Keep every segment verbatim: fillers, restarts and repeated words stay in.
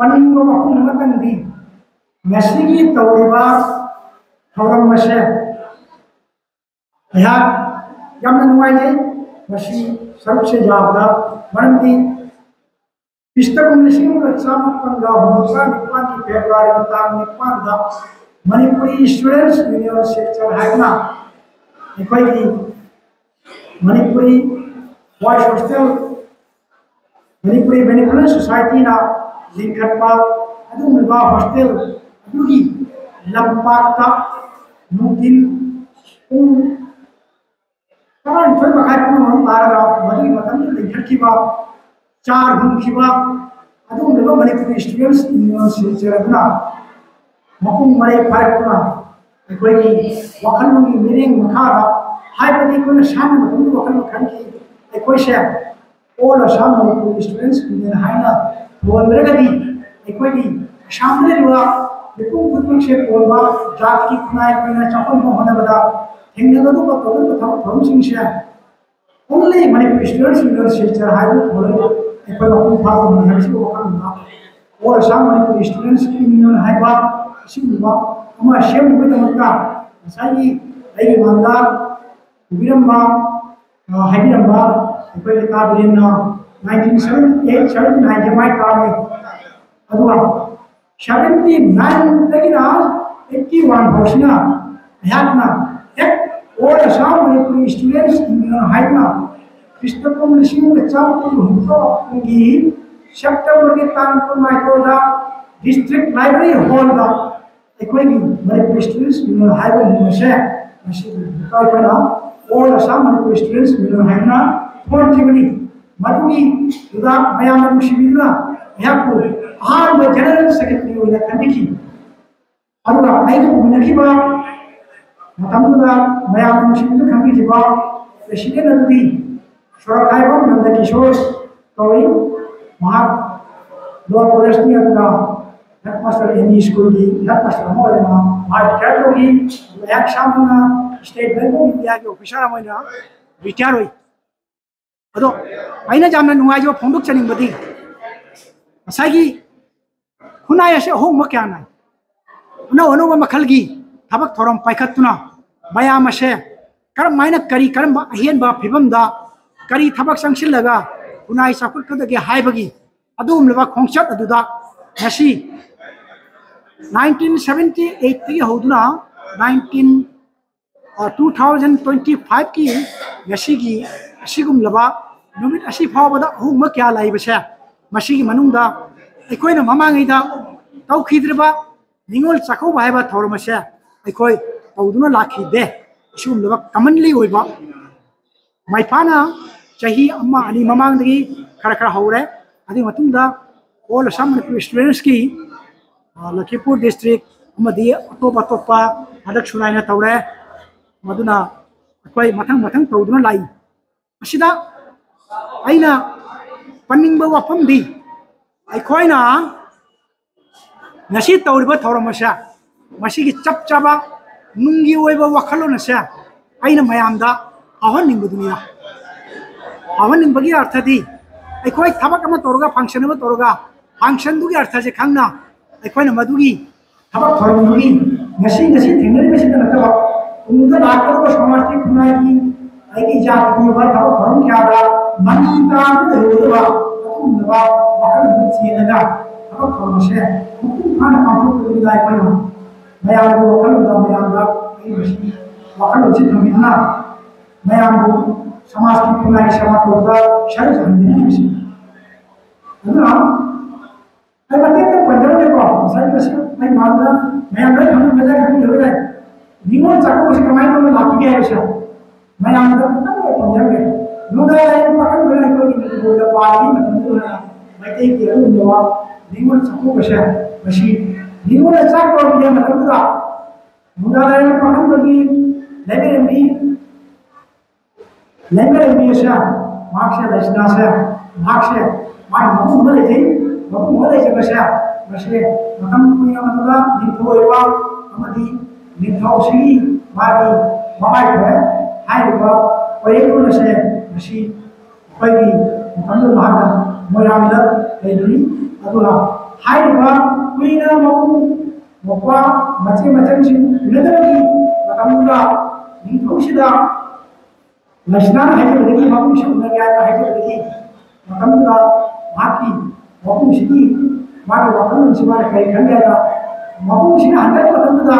ꯄꯟꯅꯤꯡꯕ ꯃꯐꯝ ꯑꯃꯇꯪꯗꯤ, ꯉꯁꯤꯒꯤ ꯇꯧꯔꯤꯕ ꯊꯧꯔꯝ ꯑꯁꯦ ꯑꯩꯍꯥꯛ ꯌꯥꯝꯅ ꯅꯨꯡꯉꯥꯏꯖꯩ꯫ ꯃꯁꯤ ꯁꯔꯨꯛꯁꯦ ꯌꯥꯕꯗ, ꯃꯔꯝꯗꯤ ꯈ꯭ꯔꯤꯁꯇ ꯀꯨꯝ ꯂꯤꯁꯤꯡ ꯑꯃꯒ ꯆꯥꯃꯥꯄꯟꯒ ꯍꯨꯝꯐꯨꯇꯔꯥ ꯅꯤꯄꯥꯟꯒꯤ ꯐꯦꯕ꯭ꯔꯨꯋꯥꯔꯤꯒꯤ ꯇꯥꯡ ꯅꯤꯄꯥꯟꯗ ꯃꯅꯤꯄꯨꯔꯤ ꯁ꯭ꯇꯨꯗꯦꯟꯠꯁ ꯌꯨꯅꯤꯌꯟ ꯁꯤꯜꯆꯔ ꯍꯥꯏꯗꯨꯅ ꯑꯩꯈꯣꯏꯒꯤ Manipuri boys hostel, Manipuri beneficiary ꯁꯣꯁꯥꯏꯇꯤꯅ ꯂꯤꯡꯈꯠꯄ ꯑꯗꯨꯒꯨꯝꯂꯕ ꯍꯣꯁꯇꯦꯜ ꯑꯗꯨꯒꯤ ꯂꯝꯄꯥꯛꯇ ꯅꯨꯡꯊꯤꯟ ꯄꯨꯡ ꯇꯔꯥꯅꯤꯊꯣꯏ ꯃꯈꯥꯏ ꯄꯨꯡ ꯑꯃ ꯇꯥꯔꯒ ꯃꯗꯨꯒꯤ ꯃꯇꯝꯗꯨꯗ ꯂꯤꯡꯈꯠꯈꯤꯕ, ꯆꯥꯔ ꯍꯨꯟꯈꯤꯕ ꯑꯗꯨꯒꯨꯝꯂꯕ ꯃꯅꯤꯄꯨꯔꯤ ꯁ꯭ꯇꯨꯗꯦꯟꯠꯁ ꯌꯨꯅꯤꯌꯟ ꯁꯤꯜꯆꯔ ꯑꯗꯨꯅ ꯃꯄꯨꯡ ꯃꯔꯩ ꯐꯥꯔꯛꯇꯨꯅ ꯑꯩꯈꯣꯏꯒꯤ ꯋꯥꯈꯜꯂꯣꯟꯒꯤ ꯃꯤꯠꯌꯦꯡ ꯃꯈꯥꯗ, ꯍꯥꯏꯕꯗꯤ ꯑꯩꯈꯣꯏꯅ ꯁꯥꯟꯅ ꯃꯇꯝꯗ ꯋꯥꯈꯜ ꯃꯈꯜꯒꯤ ꯑꯩꯈꯣꯏꯁꯦ ꯑꯣꯜ ꯑꯁꯥꯝ ꯃꯅꯤꯄꯨꯔꯤ ꯁ꯭ꯇꯨꯗꯦꯟꯠꯁ ꯌꯨꯅꯤꯌꯟ ꯍꯥꯏꯅ ꯊꯣꯟꯗ꯭ꯔꯒꯗꯤ ꯑꯩꯈꯣꯏꯒꯤ ꯑꯁꯥꯝꯗ ꯂꯩꯔꯤꯕ ꯃꯤꯄꯨꯝ ꯈꯨꯗꯤꯡꯃꯛꯁꯦ ꯀꯣꯟꯕ ꯖꯥꯠꯀꯤ ꯈꯨꯟꯅꯥꯏꯒꯤ ꯑꯣꯏꯅ ꯆꯥꯎꯈꯠꯅꯕ ꯍꯣꯠꯅꯕꯗ ꯊꯦꯡꯅꯒꯗꯧꯕ ꯇꯧꯒꯗꯧꯕ ꯊꯕꯛ ꯊꯧꯔꯝꯁꯤꯡꯁꯦ ꯑꯣꯟꯂꯤ ꯃꯅꯤꯄꯨꯔꯤ ꯁ꯭ꯇꯨꯗꯦꯟꯠꯁ ꯌꯨꯅꯤꯌꯟ ꯁꯤꯜꯆꯔ ꯍꯥꯏꯕ ꯊꯣꯟꯂꯒ ꯑꯩꯈꯣꯏ ꯃꯄꯨꯡ ꯐꯥꯕ ꯉꯝꯃꯤ ꯍꯥꯏꯕꯁꯤ ꯋꯥꯈꯜꯂꯣꯟꯗ ꯑꯣꯜ ꯑꯁꯥꯝ ꯃꯅꯤꯄꯨꯔꯤ ꯁ꯭ꯇꯨꯗꯦꯟꯠꯁ ꯌꯨꯅꯤꯌꯟ ꯍꯥꯏꯕ ꯑꯁꯤꯒꯨꯝꯕ ꯑꯃ ꯁꯦꯝꯅꯕꯒꯤꯗꯃꯛꯇ ꯉꯁꯥꯏꯒꯤ ꯑꯩꯒꯤ ꯃꯥꯡꯗ ꯎꯕꯤꯔꯝꯕ, ꯑ, ꯍꯥꯏꯕꯤꯔꯝꯕ ꯑꯩꯈꯣꯏꯒꯤ ꯇꯥ ꯕꯤꯔꯦꯟꯅ nineteen seventy eight seventy nine ꯁꯦ ꯃꯥꯏ ꯄꯥꯛꯂꯦ꯫ ꯑꯗꯨꯒ seventy nine ꯗꯒꯤꯅ eighty one ꯐꯥꯎꯁꯤꯅ ꯑꯩꯍꯥꯛꯅ ꯍꯦꯛ ꯑꯣꯜ ꯑꯁꯥꯝ ꯃꯅꯤꯄꯨꯔꯤ ꯁ꯭ꯇꯨꯗꯦꯟꯠꯁ ꯌꯨꯅꯤꯌꯟ ꯍꯥꯏꯗꯨꯅ ꯈ꯭ꯔꯤꯁꯇ ꯀꯨꯝ ꯂꯤꯁꯤꯡ ꯑꯃꯒ ꯆꯥꯃꯥꯄꯟ ꯍꯨꯝꯐꯨꯇꯔꯨꯛꯒꯤ ꯁꯦꯞꯇꯦꯝꯕꯔꯒꯤ ꯇꯥꯡ ꯀꯨꯟꯃꯥꯊꯣꯏꯗ ꯗꯤꯁꯇ꯭ꯔꯤꯛ ꯂꯥꯏꯕ꯭ꯔꯦꯔꯤ ꯍꯣꯜꯗ ꯑꯩꯈꯣꯏꯒꯤ ꯃꯅꯤꯄꯨꯔꯤ ꯁ꯭ꯇꯨꯗꯦꯟꯠꯁ ꯌꯨꯅꯤꯌꯟ ꯍꯥꯏꯕ ꯃꯤꯡ ꯑꯁꯦ ꯉꯁꯤꯗꯤ ꯑꯩꯈꯣꯏꯅ ꯑꯣꯜ ꯑꯁꯥꯝ ꯃꯅꯤꯄꯨꯔꯤ ꯁ꯭ꯇꯨꯗꯦꯟꯠꯁ ꯌꯨꯅꯤꯌꯟ ꯍꯥꯏꯗꯨꯅ ꯊꯣꯟꯈꯤꯕꯅꯤ꯫ ꯃꯗꯨꯒꯤ ꯗꯨꯗ ꯃꯌꯥꯝꯅ ꯅꯨꯡꯁꯤꯕꯤꯗꯨꯅ ꯑꯩꯍꯥꯛꯄꯨ ꯑꯍꯥꯟꯕ ꯖꯦꯅꯔꯦꯜ ꯁꯦꯀ꯭ꯔꯦꯇꯔꯤ ꯑꯣꯏꯅ ꯈꯟꯕꯤꯈꯤ꯫ ꯑꯗꯨꯒ ꯑꯩꯒ ꯎꯅꯈꯤꯕ ꯃꯇꯝꯗꯨꯗ ꯃꯌꯥꯝꯅ ꯅꯨꯡꯁꯤꯕꯤꯗꯨꯅ ꯈꯟꯕꯤꯈꯤꯕ ꯄ꯭ꯔꯦꯁꯤꯗꯦꯟꯠ ꯑꯗꯨꯗꯤ ꯁꯣꯔꯣꯛꯈꯥꯏꯕꯝ ꯅꯟꯗ ꯀꯤꯁꯣꯔ ꯀꯧꯏ꯫ ꯃꯍꯥꯛ ꯂꯣ ꯀꯣꯂꯦꯖꯀꯤ ꯑꯗꯨꯗ ꯍꯦꯗꯃꯥꯁꯇꯔ ꯑꯦꯝ ꯏ ꯁ꯭ꯀꯨꯜꯒꯤ ꯍꯦꯗꯃꯥꯁꯇꯔ ꯑꯃ ꯑꯣꯏꯅ ꯃꯍꯥꯛ ꯔꯤꯇꯥꯌꯔ ꯇꯧꯈꯤ꯫ ꯑꯗꯨꯒ ꯑꯩꯍꯥꯛ ꯏꯁꯥꯃꯛꯅ ꯁ꯭ꯇꯦꯠ ꯕꯦꯡꯛ ꯑꯣꯐ ꯏꯟꯗꯤꯌꯥꯒꯤ ꯑꯣꯐꯤꯁꯥꯔ ꯑꯃ ꯑꯣꯏꯅ ꯔꯤꯇꯥꯌꯔ ꯑꯣꯏ꯫ ꯑꯗꯣ ꯑꯩꯅ ꯌꯥꯝꯅ ꯅꯨꯡꯉꯥꯏꯖꯕ ꯐꯣꯡꯗꯣꯛꯆꯅꯤꯡꯕꯗꯤ ꯉꯁꯥꯏꯒꯤ ꯈꯨꯟꯅꯥꯏ ꯑꯁꯤ ꯑꯍꯣꯡꯕ ꯀꯌꯥ ꯅꯥꯏ꯫ ꯑꯅꯧ ꯑꯅꯧꯕ ꯃꯈꯜꯒꯤ ꯊꯕꯛ ꯊꯧꯔꯝ ꯄꯥꯏꯈꯠꯇꯨꯅ ꯃꯌꯥꯝ ꯑꯁꯦ ꯀꯔꯝꯍꯥꯏꯅ, ꯀꯔꯤ, ꯀꯔꯝꯕ ꯑꯍꯦꯟꯕ ꯐꯤꯕꯝꯗ ꯀꯔꯤ ꯊꯕꯛ ꯆꯪꯁꯤꯜꯂꯒ ꯈꯨꯟꯅꯥꯏ ꯆꯥꯎꯈꯠꯀꯗꯒꯦ ꯍꯥꯏꯕꯒꯤ ꯑꯗꯨꯒꯨꯝꯂꯕ ꯈꯣꯡꯆꯠ ꯑꯗꯨꯗ ꯉꯁꯤ nineteen seventy eight ꯇꯒꯤ ꯍꯧꯗꯨꯅ nineteen, ꯑ, two thousand twenty five ꯀꯤ ꯉꯁꯤꯒꯤ ꯑꯁꯤꯒꯨꯝꯂꯕ ꯅꯨꯃꯤꯠ ꯑꯁꯤ ꯐꯥꯎꯕꯗ ꯑꯍꯣꯡꯕ ꯀꯌꯥ ꯂꯩꯕꯁꯦ, ꯃꯁꯤꯒꯤ ꯃꯅꯨꯡꯗ ꯑꯩꯈꯣꯏꯅ ꯃꯃꯥꯡꯉꯩꯗ ꯇꯧꯈꯤꯗ꯭ꯔꯤꯕ ꯅꯤꯉꯣꯜ ꯆꯥꯛꯀꯧꯕ ꯍꯥꯏꯕ ꯊꯧꯔꯝ ꯑꯁꯦ ꯑꯩꯈꯣꯏ ꯇꯧꯗꯨꯅ ꯂꯥꯛꯈꯤꯗꯦ꯫ ꯑꯁꯤꯒꯨꯝꯂꯕ commonly ꯑꯣꯏꯕ ꯃꯥꯏꯐꯥꯅ ꯆꯍꯤ ꯑꯃ ꯑꯅꯤ ꯃꯃꯥꯡꯗꯒꯤ ꯈꯔ ꯈꯔ ꯍꯧꯔꯦ꯫ ꯑꯗꯨꯒꯤ ꯃꯇꯨꯡꯗ All Assam Manipur Students ꯀꯤ, ꯑ, ꯂꯈꯤꯄꯨꯔ district ꯑꯃꯗꯤ ꯑꯇꯣꯞ ꯑꯇꯣꯞꯄ ꯍꯟꯗꯛ ꯁꯨꯅꯥꯏꯅ ꯇꯧꯔꯦ꯫ ꯃꯗꯨꯅ ꯑꯩꯈꯣꯏ ꯃꯊꯪ ꯃꯊꯪ ꯇꯧꯗꯨꯅ ꯂꯥꯛꯏ꯫ ꯑꯁꯤꯗ ꯑꯩꯅ ꯄꯟꯅꯤꯡꯕ ꯋꯥꯐꯝꯗꯤ, ꯑꯩꯈꯣꯏꯅ ꯉꯁꯤ ꯇꯧꯔꯤꯕ ꯊꯧꯔꯝ ꯑꯁꯦ, ꯃꯁꯤꯒꯤ ꯆꯞ ꯆꯥꯕ ꯅꯨꯡꯒꯤ ꯑꯣꯏꯕ ꯋꯥꯈꯜꯂꯣꯟ ꯑꯁꯦ ꯑꯩꯅ ꯃꯌꯥꯝꯗ ꯐꯥꯎꯍꯟꯅꯤꯡꯕꯗꯨꯅꯤꯗ꯫ ꯐꯥꯎꯍꯟꯅꯤꯡꯕꯒꯤ ꯑꯔꯊꯗꯤ, ꯑꯩꯈꯣꯏ ꯊꯕꯛ ꯑꯃ ꯇꯧꯔꯒ, function ꯑꯃ ꯇꯧꯔꯒ, function ꯗꯨꯒꯤ ꯑꯔꯊꯁꯦ ꯈꯪꯅ ꯑꯩꯈꯣꯏꯅ ꯃꯗꯨꯒꯤ ꯊꯕꯛ ꯊꯧꯔꯝꯗꯨꯒꯤ ꯉꯁꯤ, ꯉꯁꯤ ꯊꯦꯡꯅꯔꯤꯕꯁꯤꯗ ꯅꯠꯇꯕ, ꯇꯨꯡꯗ ꯂꯥꯛꯀꯗꯕ ꯁꯃꯥꯖꯀꯤ, ꯈꯨꯟꯅꯥꯏꯒꯤ, ꯑꯩꯒꯤ ꯖꯥꯇꯤꯒꯤ ꯑꯣꯏꯕ ꯊꯕꯛ ꯊꯧꯔꯝ ꯀꯌꯥꯗ ꯃꯅꯤ ꯇꯥꯗꯨꯅ ꯂꯩꯍꯧꯒꯗꯕ ꯑꯗꯨꯒꯨꯝꯂꯕ ꯋꯥꯈꯜ ꯑꯗꯨ ꯆꯦꯜꯂꯒ ꯊꯕꯛ ꯊꯧꯔꯝ ꯑꯁꯦ ꯃꯄꯨꯡ ꯐꯥꯅ ꯄꯥꯡꯊꯣꯛꯄꯗꯨꯅꯤꯗ ꯑꯩꯈꯣꯏꯅ ꯃꯌꯥꯝꯒꯤ ꯋꯥꯈꯜꯂꯣꯟꯗ, ꯃꯌꯥꯝꯗ ꯑꯩ ꯃꯁꯤ ꯋꯥꯈꯜꯂꯣꯟꯁꯤ ꯊꯝꯕꯤꯗꯨꯅ ꯃꯌꯥꯝꯕꯨ ꯁꯃꯥꯖꯀꯤ, ꯈꯨꯟꯅꯥꯏꯒꯤ ꯁꯦꯕꯥ ꯇꯧꯕꯗ ꯁꯔꯨꯛ ꯌꯥꯍꯟꯖꯅꯤꯡꯉꯤꯕꯁꯤ꯫ ꯑꯗꯨꯅ ꯑꯩ ꯃꯇꯦꯛ ꯑꯃ ꯄꯟꯖꯔꯝꯒꯦꯀꯣ꯫ ꯉꯁꯥꯏ ꯃꯁꯤ ꯑꯩ ꯃꯥꯡꯗ ꯃꯌꯥꯝ ꯂꯣꯏ ꯈꯪꯕ ꯌꯥꯏ, ꯈꯪꯕꯤꯗꯕ ꯌꯥꯏ꯫ ꯅꯤꯉꯣꯜ ꯆꯥꯛꯀꯧꯕꯁꯤ ꯀꯃꯥꯏꯅ ꯇꯧꯅ ꯂꯥꯛꯈꯤꯒꯦ ꯍꯥꯏꯕꯁꯦ ꯃꯌꯥꯝꯗ ꯈꯤꯇꯪ ꯄꯟꯖꯔꯝꯒꯦ꯫ ꯅꯣꯡꯗꯥ ꯂꯥꯏꯔꯦꯟ ꯄꯥꯈꯪꯕꯅ ꯑꯩꯈꯣꯏꯒꯤ ꯃꯅꯤꯄꯨꯔꯗ ꯄꯥꯜꯂꯤꯉꯩ ꯃꯇꯝꯗ ꯑꯣꯏꯅ ꯃꯩꯇꯩꯒꯤ ꯑꯗꯨꯒꯨꯝꯂꯕ ꯅꯤꯉꯣꯜ ꯆꯥꯛꯀꯧꯕꯁꯦ, ꯃꯁꯤ ꯅꯤꯉꯣꯜꯅ ꯆꯥꯛ ꯀꯧꯔꯝꯃꯤꯉꯩ ꯃꯇꯝꯗꯨꯗ ꯅꯣꯡꯗꯥ ꯂꯥꯏꯔꯦꯟ ꯄꯥꯈꯪꯕꯒꯤ ꯂꯥꯏꯔꯦꯝꯕꯤ ꯂꯩꯃꯔꯦꯟꯕꯤ ꯑꯁꯦ, ꯃꯍꯥꯛꯁꯦ, ꯂꯩꯁꯅꯥꯁꯦ, ꯃꯍꯥꯛꯁꯦ ꯃꯥꯒꯤ ꯃꯕꯨꯡ ꯑꯃ ꯂꯩꯖꯩ꯫ ꯃꯕꯨꯡ ꯑꯃ ꯂꯩꯖꯕꯁꯦ, ꯃꯁꯤ ꯃꯇꯝ ꯀꯨꯏꯔꯕ ꯃꯇꯨꯡꯗ ꯅꯤꯡꯊꯧ ꯑꯣꯏꯕ ꯑꯃꯗꯤ ꯅꯤꯡꯊꯧꯁꯤꯒꯤ ꯃꯥꯒꯤ ꯃꯃꯥꯏ ꯊꯣꯛꯑꯦ꯫ ꯍꯥꯏꯔꯤꯕ ꯀꯣꯏꯔꯦꯡꯂꯣꯟ ꯑꯁꯦ ꯃꯁꯤ ꯑꯩꯈꯣꯏꯒꯤ ꯃꯇꯝꯗꯨꯗ ꯃꯍꯥꯛꯅ ꯃꯣꯏꯔꯥꯡꯗ ꯂꯩꯕꯅꯤ꯫ ꯑꯗꯨꯒ ꯍꯥꯏꯔꯤꯕ ꯀꯨꯏꯅ ꯃꯕꯨꯡ ꯃꯧꯄ꯭ꯋꯥ ꯃꯆꯦ ꯃꯆꯟꯁꯤꯡ ꯎꯅꯗꯕꯒꯤ ꯃꯇꯝꯗꯨꯗ ꯅꯤꯡꯊꯧꯁꯤꯗ ꯂꯩꯁꯅꯥꯅ ꯍꯥꯏꯖꯕꯗꯒꯤ, ꯃꯕꯨꯡꯁꯤ ꯎꯅꯒꯦ ꯍꯥꯏꯅ ꯍꯥꯏꯖꯕꯗꯒꯤ ꯃꯇꯝꯗꯨꯗ ꯃꯍꯥꯛꯀꯤ ꯃꯕꯨꯡꯁꯤꯒꯤ ꯃꯥꯒꯤ ꯋꯥꯈꯜꯂꯣꯟꯁꯤ ꯃꯥꯅ ꯀꯔꯤ ꯈꯟꯒꯦ ꯍꯥꯏꯗ, ꯃꯕꯨꯡꯁꯤꯅ ꯍꯟꯗꯛꯀꯤ ꯃꯇꯝꯗꯨꯗ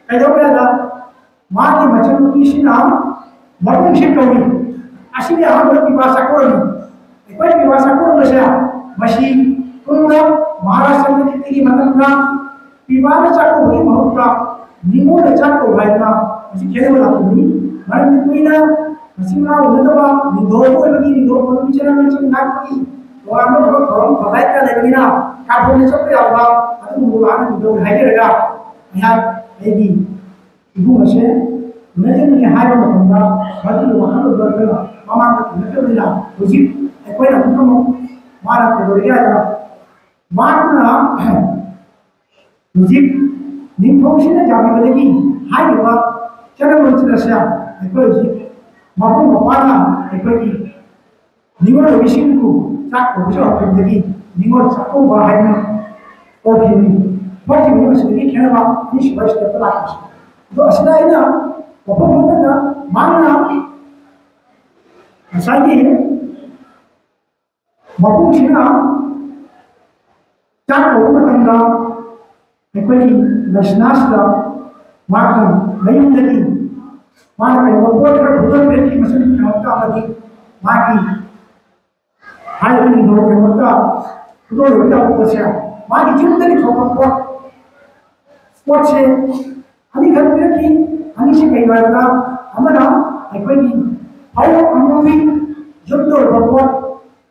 ꯀꯩꯗꯧꯒꯦ ꯍꯥꯏꯗ, ꯃꯥꯒꯤ ꯃꯆꯟꯅꯨꯄꯤꯁꯤꯅ ꯃꯕꯨꯡꯁꯤ ꯀꯧꯏ꯫ ꯑꯁꯤꯒꯤ ꯑꯍꯥꯟꯕ ꯄꯤꯕꯥ ꯆꯥꯛꯀꯧꯔꯝꯃꯤ꯫ ꯑꯩꯈꯣꯏ ꯄꯤꯕꯥ ꯆꯥꯛꯀꯧꯔꯝꯕꯁꯦ ꯃꯁꯤ ꯇꯨꯡꯗ ꯃꯍꯥꯔꯥꯖ ꯆꯟꯗ꯭ꯔꯒꯨꯞꯇꯒꯤ ꯃꯇꯝꯗ ꯄꯤꯕꯥꯅ ꯆꯥꯛꯀꯧꯕꯒꯤ ꯃꯍꯨꯠꯇ ꯅꯤꯉꯣꯜꯅ ꯆꯥꯛꯀꯧꯕ ꯍꯥꯏꯗꯅ ꯃꯁꯤ ꯈꯦꯠꯅꯕ ꯂꯥꯛꯄꯅꯤ꯫ ꯃꯔꯝꯗꯤ ꯀꯨꯏꯅ ꯃꯆꯤꯟ ꯃꯅꯥꯎ ꯎꯅꯗꯕ ꯅꯤꯡꯊꯧ ꯑꯃ ꯑꯣꯏꯕꯒꯤ ꯅꯤꯡꯊꯧ ꯄꯣꯟꯕꯤ ꯆꯦꯔꯪ ꯃꯆꯤꯟ ꯉꯥꯛꯄꯒꯤ ꯇꯣꯉꯥꯟꯕ ꯊꯕꯛ ꯊꯧꯔꯝ ꯊꯧꯗꯥꯏ ꯀꯌꯥ ꯂꯩꯕꯅꯤꯅ ꯀꯥꯔꯇꯨꯟꯗ ꯆꯠꯄ ꯌꯥꯕ ꯑꯗꯨꯒꯨꯝꯕ ꯋꯥꯍꯪ ꯅꯤꯡꯊꯧ ꯍꯥꯏꯖꯔꯒ ꯑꯩꯍꯥꯛ ꯑꯩꯒꯤ ꯏꯕꯨꯡ ꯑꯁꯦ ꯎꯅꯖꯅꯤꯡꯉꯦ ꯍꯥꯏꯕ ꯃꯇꯝꯗ ꯃꯗꯨꯒꯤ ꯋꯥꯈꯜꯂꯣꯟꯗꯣ ꯑꯩꯈꯣꯏꯅ ꯃꯃꯥꯡꯗ ꯊꯦꯡꯅꯈ꯭ꯔꯕꯅꯤꯅ ꯍꯧꯖꯤꯛ ꯑꯩꯈꯣꯏꯅ ꯑꯃꯨꯛ ꯑꯃꯨꯛ ꯃꯥꯅ ꯀꯩꯗꯧꯔꯤꯒꯦ ꯍꯥꯏꯕ ꯃꯍꯥꯛꯅ ꯍꯧꯖꯤꯛ ꯅꯤꯡꯊꯧꯁꯤꯅ ꯌꯥꯕꯤꯕꯗꯒꯤ ꯍꯥꯏꯔꯤꯕ ꯆꯠꯅꯔꯣꯟꯁꯤꯡ ꯑꯁꯦ ꯑꯩꯈꯣꯏ ꯍꯧꯖꯤꯛ ꯃꯄꯨꯡ ꯃꯄꯥꯅ ꯑꯩꯈꯣꯏꯒꯤ ꯅꯤꯉꯣꯜ ꯑꯣꯏꯕꯤꯁꯤꯡꯕꯨ ꯆꯥꯛ ꯀꯧꯕꯁꯨ ꯍꯧꯔꯛꯄꯗꯒꯤ ꯅꯤꯉꯣꯜ ꯆꯥꯛꯀꯧꯕ ꯍꯥꯏꯅ ꯀꯧꯈꯤꯕꯅꯤ꯫ ꯍꯧꯈꯤꯕꯅꯤ ꯃꯁꯤꯗꯒꯤ ꯈꯦꯠꯅꯕ ꯑꯅꯤꯁꯨꯕ ꯁꯤꯗ ꯂꯥꯛꯄꯁꯦ꯫ ꯑꯗꯣ ꯑꯁꯤꯗ ꯑꯩꯅ ꯋꯥꯐꯝ ꯑꯃꯗ ꯃꯥꯅ ꯉꯁꯥꯏꯒꯤ ꯃꯄꯨꯁꯤꯅ ꯆꯥꯛ ꯀꯧꯕ ꯃꯇꯝꯗ ꯑꯩꯈꯣꯏꯒꯤ ꯂꯥꯏꯁꯅꯥꯁꯤꯗ ꯃꯥꯒꯤ ꯃꯌꯨꯝꯗꯒꯤ ꯃꯥꯅ ꯀꯩꯒꯨꯝꯕ ꯄꯣꯠ ꯈꯔ ꯄꯨꯊꯣꯛꯄꯤꯔꯛꯈꯤ ꯃꯆꯟꯒꯤꯗꯃꯛꯇ ꯑꯃꯗꯤ ꯃꯥꯒꯤ ꯍꯥꯏꯔꯤꯕ ꯅꯤꯡꯊꯧꯒꯤꯗꯃꯛꯇ ꯄꯨꯊꯣꯛꯂꯕ ꯄꯣꯠꯁꯦ ꯃꯥꯒꯤ ꯌꯨꯝꯗꯒꯤ ꯊꯣꯛꯄ ꯄꯣꯠ ꯄꯣꯠꯁꯦ ꯑꯅꯤꯈꯛ ꯄꯤꯔꯛꯈꯤ꯫ ꯑꯅꯤꯁꯤ ꯀꯩꯅꯣ ꯍꯥꯏꯕꯗ ꯑꯃꯅ ꯑꯩꯈꯣꯏꯒꯤ ꯐꯧ ꯑꯃꯨꯕꯤ ꯌꯨꯝꯗ ꯑꯣꯏꯕ ꯄꯣꯠ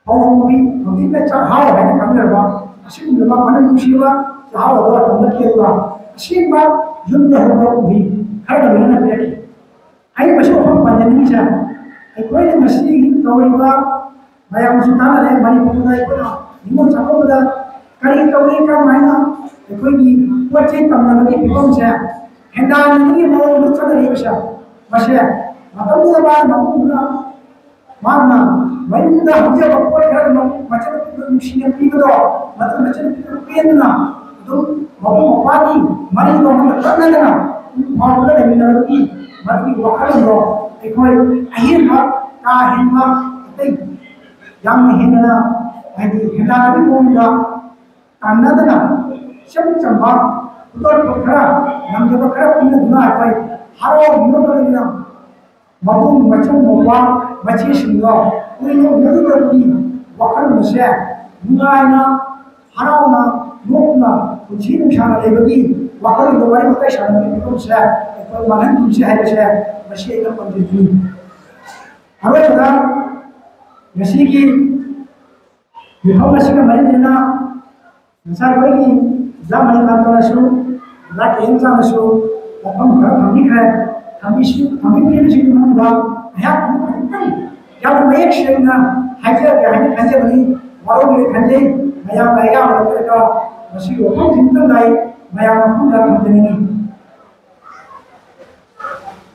ꯐꯧ ꯑꯃꯨꯕꯤ ꯍꯧꯖꯤꯛꯅ ꯆꯥꯛꯍꯥꯎ ꯍꯥꯏꯅ ꯈꯪꯅꯔꯕ ꯑꯁꯤꯒꯨꯝꯂꯕ ꯃꯅꯝ ꯅꯨꯡꯁꯤꯕ ꯆꯥꯛꯍꯥꯎ ꯑꯗꯨ ꯑꯗꯣꯝꯗ ꯀꯦꯜꯂꯨꯕ ꯑꯁꯦꯡꯕ ꯌꯨꯝꯗ ꯍꯧꯕ ꯎꯍꯩ ꯈꯔꯒ ꯂꯣꯏꯅꯅ ꯄꯤꯔꯛꯈꯤ꯫ ꯑꯩꯅ ꯃꯁꯤ ꯋꯥꯐꯝ ꯄꯟꯖꯅꯤꯡꯉꯤꯁꯦ ꯑꯩꯈꯣꯏꯅ ꯉꯁꯤ ꯇꯧꯔꯤꯕ ꯃꯌꯥꯝꯁꯨ ꯇꯥꯟꯅꯔꯦ ꯃꯅꯤꯄꯨꯔꯗ ꯑꯩꯈꯣꯏꯅ ꯅꯤꯉꯣꯜ ꯆꯥꯛꯀꯧꯕꯗ ꯀꯔꯤ ꯇꯧꯔꯤ ꯀꯔꯝꯍꯥꯏꯅ ꯑꯩꯈꯣꯏꯒꯤ ꯄꯣꯠ ꯆꯩ ꯇꯝꯅꯕꯒꯤ ꯐꯤꯕꯝꯁꯦ ꯍꯦꯟꯗꯥꯟꯅꯕꯒꯤ ꯃꯑꯣꯡꯗ ꯆꯠꯅꯔꯤꯕꯁꯦ ꯃꯁꯦ ꯃꯇꯝꯗꯨꯗ ꯃꯥꯅ ꯃꯄꯨꯗꯨꯅ ꯃꯥꯅ ꯃꯌꯨꯝꯗ ꯍꯧꯖꯕ ꯄꯣꯠ ꯈꯔ ꯃꯆꯟꯅꯨꯄꯤꯗꯨ ꯅꯨꯡꯁꯤꯅ ꯄꯤꯕꯗꯣ ꯃꯗꯨ ꯃꯆꯟꯅꯨꯄꯤꯗꯨ ꯄꯦꯟꯗꯨꯅ ꯃꯕꯨꯡ ꯃꯧꯄ꯭ꯋꯥꯒꯤ ꯃꯔꯤꯗꯣ ꯑꯃꯠꯇ ꯇꯠꯅꯗꯅ ꯎ ꯐꯥꯎꯕꯗ ꯂꯩꯃꯤꯟꯅꯕꯒꯤ ꯃꯗꯨꯒꯤ ꯋꯥꯈꯜꯂꯣꯟꯗꯣ ꯑꯩꯈꯣꯏ ꯑꯍꯦꯟꯕ, ꯀꯥ ꯍꯦꯟꯕ, ꯑꯇꯩ ꯌꯥꯝꯅ ꯍꯦꯟꯅ, ꯍꯥꯏꯗꯤ, ꯍꯦꯟꯗꯥꯟꯅꯕꯒꯤ ꯃꯑꯣꯡꯗ ꯇꯥꯟꯅꯗꯅ ꯏꯆꯝ ꯆꯝꯕ ꯈꯨꯗꯣꯜꯄꯣꯠ ꯈꯔ, ꯉꯝꯖꯕ ꯈꯔ ꯄꯤꯅꯗꯨꯅ ꯑꯩꯈꯣꯏ ꯍꯔꯥꯎ ꯃꯤꯅꯣꯛꯅꯗꯨꯅ ꯃꯕꯨꯡ, ꯃꯆꯧ, ꯃꯧꯄ꯭ꯋꯥ, ꯃꯆꯦꯁꯤꯡꯗꯣ ꯀꯨꯏꯅ ꯎꯅꯔꯨꯗꯕꯒꯤ ꯋꯥꯈꯜꯂꯣꯟꯁꯦ ꯅꯨꯡꯉꯥꯏꯅ, ꯍꯔꯥꯎꯅ, ꯅꯣꯛꯅ, ꯄꯨꯟꯁꯤ ꯅꯨꯡꯁꯥꯅ ꯂꯩꯕꯒꯤ ꯋꯥꯈꯜꯂꯣꯟꯗꯣ ꯋꯥꯔꯤ ꯋꯥꯇꯥꯏ ꯁꯥꯟꯅꯕꯒꯤ ꯐꯤꯕꯝꯁꯦ ꯑꯩꯈꯣꯏ ꯃꯥꯡꯍꯟꯒꯨꯝꯁꯦ ꯍꯥꯏꯕꯁꯦ ꯃꯁꯤ ꯑꯩꯅ ꯄꯟꯖꯅꯤꯡꯏ꯫ ꯑꯔꯣꯏꯕꯗ ꯉꯁꯤꯒꯤ ꯃꯤꯐꯝ ꯑꯁꯤꯒ ꯃꯔꯤ ꯂꯩꯅꯅ ꯉꯁꯥꯏ ꯑꯩꯈꯣꯏꯒꯤ ꯑꯣꯖꯥ ꯃꯅꯤꯀꯥꯟꯇꯅꯁꯨ, ꯑꯣꯖꯥ ꯀꯦ ꯑꯦꯝ ꯆꯥꯅꯁꯨ ꯋꯥꯐꯝ ꯈꯔ ꯊꯝꯕꯤꯈ꯭ꯔꯦ꯫ ꯊꯝꯕꯤꯁꯤ-, ꯊꯝꯕꯤꯈꯤꯕꯁꯤꯡꯒꯤ ꯃꯅꯨꯡꯗ ꯑꯩꯍꯥꯛ ꯑꯃꯨꯛ ꯑꯃꯨꯛꯇꯪ ꯌꯥꯝꯅ ꯃꯌꯦꯛ ꯁꯦꯡꯅ ꯍꯥꯏꯖꯔꯒꯦ ꯍꯥꯏꯅ ꯈꯟꯖꯕꯅꯤ, ꯋꯥꯔꯧꯕꯤꯔꯦ ꯈꯟꯖꯩ꯫ ꯃꯌꯥꯝꯅ ꯑꯌꯥꯝꯕ ꯅꯠꯇ꯭ꯔꯒ ꯃꯁꯤꯒꯤ ꯋꯥꯐꯝꯁꯤꯡꯗꯨꯗ ꯂꯥꯏ ꯃꯌꯥꯝ ꯃꯐꯝꯗ ꯊꯝꯖꯅꯤꯡꯏ꯫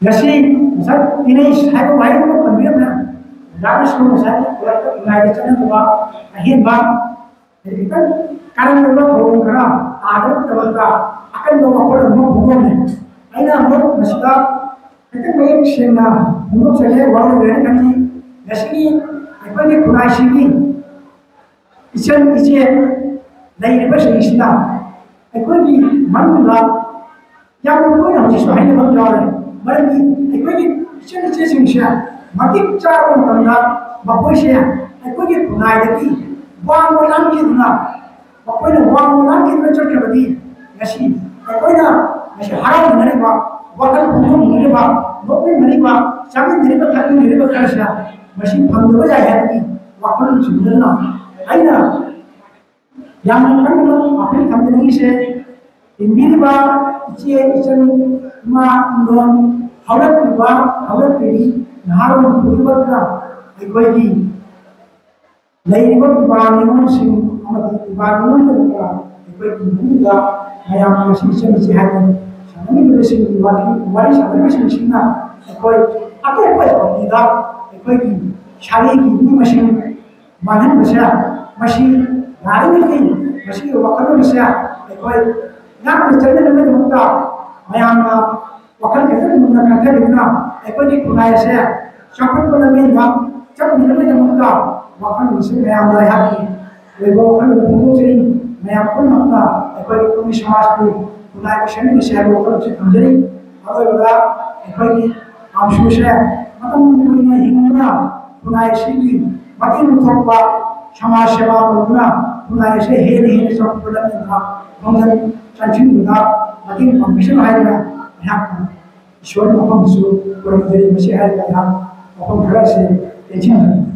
ꯉꯁꯤ ꯉꯁꯥꯏ ꯏꯅꯩ ꯍꯥꯏꯕ ꯋꯥꯍꯩ ꯑꯃ ꯄꯟꯕꯤꯔꯝꯃꯦ꯫ ꯑꯣꯖꯥꯅꯁꯨ ꯉꯁꯥꯏ ꯈꯨꯗꯛꯇ ꯈꯨꯟꯅꯥꯏꯗ ꯆꯠꯅꯗꯕ ꯑꯍꯦꯟꯕ, ꯈꯤꯇꯪ ꯀꯔꯝꯕ ꯊꯧꯑꯣꯡ ꯈꯔ ꯇꯥꯗꯕ ꯊꯕꯛꯇ ꯑꯀꯟꯕ ꯋꯥꯈꯜꯂꯣꯟ ꯑꯃ ꯐꯣꯡꯗꯣꯛꯂꯝꯃꯦ꯫ ꯑꯩꯅ ꯑꯃꯨꯛ ꯃꯁꯤꯗ ꯈꯤꯇꯪ ꯃꯌꯦꯛ ꯁꯦꯡꯅ ꯐꯣꯡꯗꯣꯛꯆꯒꯦ, ꯋꯥꯔꯧꯕꯤꯔꯦꯅ ꯈꯟꯖꯩ꯫ ꯉꯁꯤꯒꯤ ꯑꯩꯈꯣꯏꯒꯤ ꯈꯨꯟꯅꯥꯏꯁꯤꯒꯤ ꯏꯆꯟ ꯏꯆꯦ ꯂꯩꯔꯤꯕꯁꯤꯡꯁꯤꯅ ꯑꯩꯈꯣꯏꯒꯤ ꯃꯅꯨꯡꯗ ꯌꯥꯝꯅ ꯇꯣꯏꯅ ꯍꯧꯖꯤꯛꯁꯨ ꯍꯥꯏꯅꯕ ꯑꯃ ꯌꯥꯎꯔꯦ꯫ ꯃꯔꯝꯗꯤ ꯑꯩꯈꯣꯏꯒꯤ ꯏꯆꯟ ꯏꯆꯦꯁꯤꯡꯁꯦ ꯃꯇꯤꯛ ꯆꯥꯔꯕ ꯃꯇꯝꯗ ꯃꯈꯣꯏꯁꯦ ꯑꯩꯈꯣꯏꯒꯤ ꯈꯨꯟꯅꯥꯏꯗꯒꯤ ꯋꯥꯡꯃ ꯂꯥꯟꯈꯤꯗꯨꯅ, ꯃꯈꯣꯏꯅ ꯋꯥꯡꯃ ꯂꯥꯟꯈꯤꯗꯨꯅ ꯆꯠꯈ꯭ꯔꯕꯗꯤ ꯉꯁꯤ ꯑꯩꯈꯣꯏꯅ ꯉꯁꯤ ꯍꯔꯥꯎꯃꯤꯟꯅꯔꯤꯕ, ꯋꯥꯈꯜ ꯐꯣꯡꯗꯣꯛꯃꯤꯟꯅꯔꯤꯕ, ꯅꯣꯛꯃꯤꯟꯅꯔꯤꯕ, ꯆꯥꯃꯤꯟꯅꯔꯤꯕ, ꯊꯛꯃꯤꯟꯅꯔꯤꯕ ꯈꯔꯁꯤꯅ ꯃꯁꯤ ꯐꯪꯗꯕ ꯌꯥꯏ ꯍꯥꯏꯕꯒꯤ ꯋꯥꯈꯜꯂꯣꯟꯁꯤꯡꯗꯨꯅ ꯑꯩꯅ ꯌꯥꯝꯅ ꯀꯟꯅ ꯑꯄꯤꯜ ꯊꯝꯖꯅꯤꯡꯉꯤꯁꯦ, ꯏꯟꯕꯤꯔꯤꯕ ꯏꯆꯦ, ꯏꯆꯟ, ꯏꯃꯥ, ꯏꯟꯗꯣꯟ, ꯍꯧꯔꯛꯂꯤꯕ, ꯍꯧꯔꯛꯂꯤꯕꯤ ꯅꯍꯥꯔꯣꯜ ꯈꯨꯗꯤꯡꯃꯛꯅ ꯑꯩꯈꯣꯏꯒꯤ ꯂꯩꯔꯤꯕ ꯏꯄꯥ ꯏꯃꯨꯡꯁꯤꯡ ꯑꯃꯗꯤ ꯏꯄꯥ ꯏꯃꯨꯡꯗ ꯑꯩꯈꯣꯏꯒꯤ ꯏꯃꯨꯡꯗ ꯃꯌꯥꯝ ꯉꯁꯤ ꯏꯆꯟ ꯏꯆꯦ ꯍꯥꯏꯅ ꯁꯥꯟꯅꯃꯤꯟꯅꯕꯁꯤꯡꯒꯤ ꯋꯥꯔꯤ, ꯋꯥꯔꯤ ꯁꯥꯟꯅꯔꯤꯕꯁꯤꯡꯁꯤꯅ ꯑꯩꯈꯣꯏ ꯑꯇꯣꯞꯄ ꯖꯥꯇꯤꯗ ꯑꯩꯈꯣꯏꯒꯤ ꯁꯥꯒꯩꯒꯤ ꯃꯤ ꯃꯁꯤꯡ ꯃꯥꯡꯍꯟꯕꯁꯦ, ꯃꯁꯤ ꯌꯥꯔꯤꯃꯈꯩ ꯃꯁꯤꯒꯤ ꯋꯥꯈꯜꯂꯣꯟ ꯑꯁꯤ ꯑꯩꯈꯣꯏ ꯉꯥꯛꯅ ꯆꯠꯅꯅꯕꯒꯤꯗꯃꯛꯇ ꯃꯌꯥꯝꯅ ꯋꯥꯈꯜ ꯈꯤꯇꯪ ꯃꯨꯟꯅ ꯈꯟꯊꯕꯤꯗꯨꯅ ꯑꯩꯈꯣꯏꯒꯤ ꯈꯨꯟꯅꯥꯏ ꯑꯁꯦ ꯆꯥꯎꯈꯠꯄ ꯂꯝꯕꯦꯟꯗ ꯆꯠꯅꯅꯕꯒꯤꯗꯃꯛꯇ ꯋꯥꯈꯜꯂꯣꯟꯁꯤ ꯃꯌꯥꯝꯗ ꯑꯩꯍꯥꯛꯀꯤ ꯑꯣꯏꯕ ꯋꯥꯈꯜꯂꯣꯟ ꯐꯣꯡꯗꯣꯛꯆꯔꯤ꯫ ꯃꯌꯥꯝ ꯄꯨꯝꯅꯃꯛꯅ ꯑꯩꯈꯣꯏꯒꯤ ꯄꯨꯝꯃꯤ ꯁꯃꯥꯖꯄꯨ ꯈꯨꯟꯅꯥꯏꯕꯨ ꯁꯦꯝꯃꯤꯟꯅꯁꯤ ꯍꯥꯏꯕ ꯋꯥꯈꯜꯂꯣꯟꯁꯤ ꯊꯝꯖꯔꯤ꯫ ꯑꯔꯣꯏꯕꯗ ꯑꯩꯈꯣꯏꯒꯤ ꯀꯥꯡꯁꯨꯁꯦ ꯃꯇꯝ ꯀꯨꯏꯅ ꯍꯤꯡꯗꯨꯅ ꯈꯨꯟꯅꯥꯏ ꯑꯁꯤꯒꯤ ꯃꯇꯦꯡ ꯊꯣꯛꯄ ꯁꯃꯥꯖ ꯁꯦꯕꯥ ꯇꯧꯗꯨꯅ ꯈꯨꯟꯅꯥꯏ ꯑꯁꯦ ꯍꯦꯟꯅ ꯍꯦꯟꯅ ꯆꯥꯎꯈꯠꯄ ꯂꯝꯗ ꯈꯣꯡꯖꯪ ꯆꯪꯁꯤꯟꯕꯗ ꯃꯇꯦꯡ ꯄꯥꯡꯕꯤꯁꯅꯨ ꯍꯥꯏꯗꯨꯅ ꯑꯩꯍꯥꯛꯅ ꯏꯁꯣꯔꯒꯤ ꯃꯐꯝꯗꯁꯨ ꯈꯨꯔꯨꯝꯖꯔꯤ꯫ ꯃꯁꯤ ꯍꯥꯏꯔꯒ ꯑꯩꯍꯥꯛ ꯋꯥꯐꯝ ꯈꯔ ꯑꯁꯤ ꯇꯦꯟꯁꯤꯟꯖꯔꯤ꯫